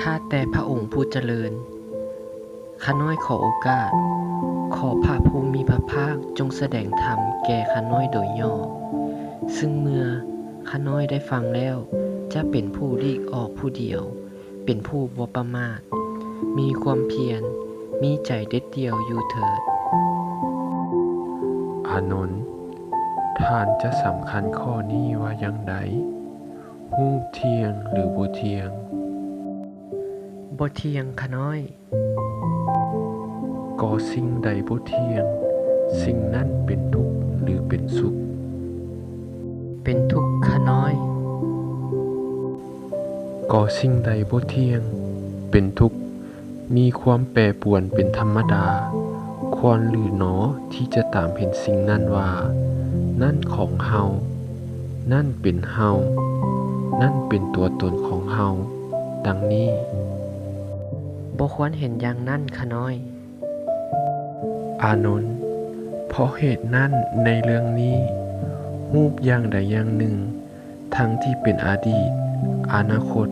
ຂ້າແຕ່ພະອົງຜູ້ຈະເລີນ, ຂ້ານ້ອຍຂໍໂອກາດ, ຂໍພະຜູ້ມີພະພາກຈົ່ງສະແດງທຳແກ່ຂ້ານ້ອຍໂດຍຫຍໍ້, ຊຶ່ງເມື່ອຂ້ານ້ອຍໄດ້ຟັງແລ້ວ ຈະເປັນຜູ້ຫຼີກອອກຜູ້ດຽວ, ເປັນຜູ້ບໍ່ປະໝາດ, ມີຄວາມພຽນ, ມີໃຈເດັດດ່ຽວຢູ່ເທີດ. ອານົນ, ທ່ານຈະສຳຄັນຂໍ້ນີ້ວ່າຢ່າງໃດ? ຮູບທ່ຽງ ຫຼື ບໍ່ທ່ຽງ? ບໍ່ທ່ຽງ ຂ້ານ້ອຍ. ກໍສິ່ງໃດບໍ່ທ່ຽງ, ສິ່ງນັ້ນເປັນທຸກ ຫຼື ເປັນສຸກ? ເປັນທຸກ ຂ້ານ້ອຍ. ກໍສິ່ງໃດບໍ່ທ່ຽງ, ເປັນທຸກ, ມີຄວາມແປປວນເປັນທຳມະດາ, ຄວນຫຼືໜໍທີ່ຈະຕາມເຫັນສິ່ງນັ້ນວ່າ ນັ້ນຂອງເຮົາ, ນັ້ນເປັນເຮົາ, ນັ້ນເປັນຕົວຕົນຂອງເຮົາ, ດັ່ງນີ້? ບໍ່ຄວນເຫັນຢ່າງນັ້ນ ຂ້ານ້ອຍ. ອານົນ, ເພາະເຫດນັ້ນໃນເລື່ອງນີ້, ຮູບຢ່າງໃດຢ່າງໜຶ່ງ, ທັງທີ່ເປັນອະດີດ, ອະນາຄົດ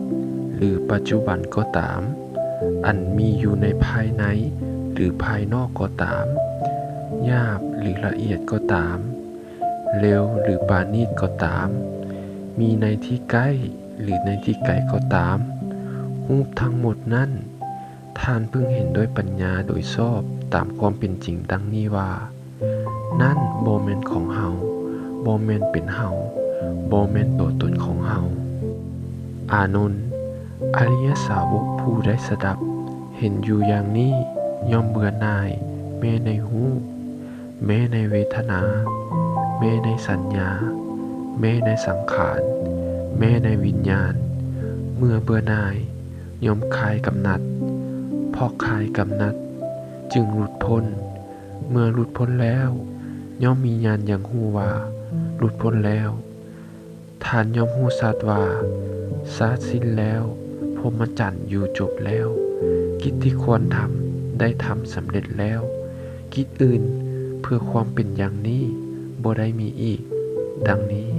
ຫຼື ປັດຈຸບັນກໍຕາມ, ອັນມີຢູ່ໃນພາຍໃນ ຫຼື ພາຍນອກກໍຕາມ, ຫຍາບ ຫຼື ລະອຽດກໍຕາມ, ເລວ ຫຼື ປານີດກໍຕາມ, ມີໃນທີ່ໃກ້ ຫຼື ໃນທີ່ໄກກໍຕາມ, ຮູບທັງໝົດນັ້ນ ທ່ານເພິ່ງເຫັນດ້ວຍປັນຍາໂດຍຊອບຕາມຄວາມເປັນຈິງດັ່ງນີ້ວ່າ, ນັ້ນບໍ່ແມ່ນຂອງເຮົາ, ບໍ່ແມ່ນເປັນເຮົາ, ບໍ່ແມ່ນຕົວຕົນຂອງເຮົາ. ອານົນ, ອະລິຍະສາວົກຜູ້ໄດ້ສະດັບ, ເຫັນຢູ່ຢ່າງນີ້ ຍ່ອມເບື່ອໜ່າຍແມ້ໃນຮູບ, ແມ້ໃນເວທະນາ, ແມ້ໃນສັນຍາ, ແມ້ໃນສັງຂານ, ແມ້ໃນວິນຍານ. ເມື່ອເບື່ອໜ່າຍ, ຍ່ອມຄາຍກຳໜັດ, ເພາະຄາຍກຳໜັດຈຶ່ງຫຼຸດພົ້ນ. ເມື່ອຫຼຸດພົ້ນແລ້ວ, ຍ່ອມມີຍານຢ່າງຮູ້ວ່າຫຼຸດພົ້ນແລ້ວ. ທ່ານຍ່ອມຮູ້ຊັດວ່າ ຊາດສິ້ນແລ້ວ, ພົມມະຈັນຢູ່ຈົບແລ້ວ, ກິດທີ່ຄວນທຳໄດ້ທຳສຳເລັດແລ້ວ, ກິດອື່ນເພື່ອຄວາມເປັນຢ່າງນີ້ບໍ່ໄດ້ມີອີກ, ດັ່ງນີ້.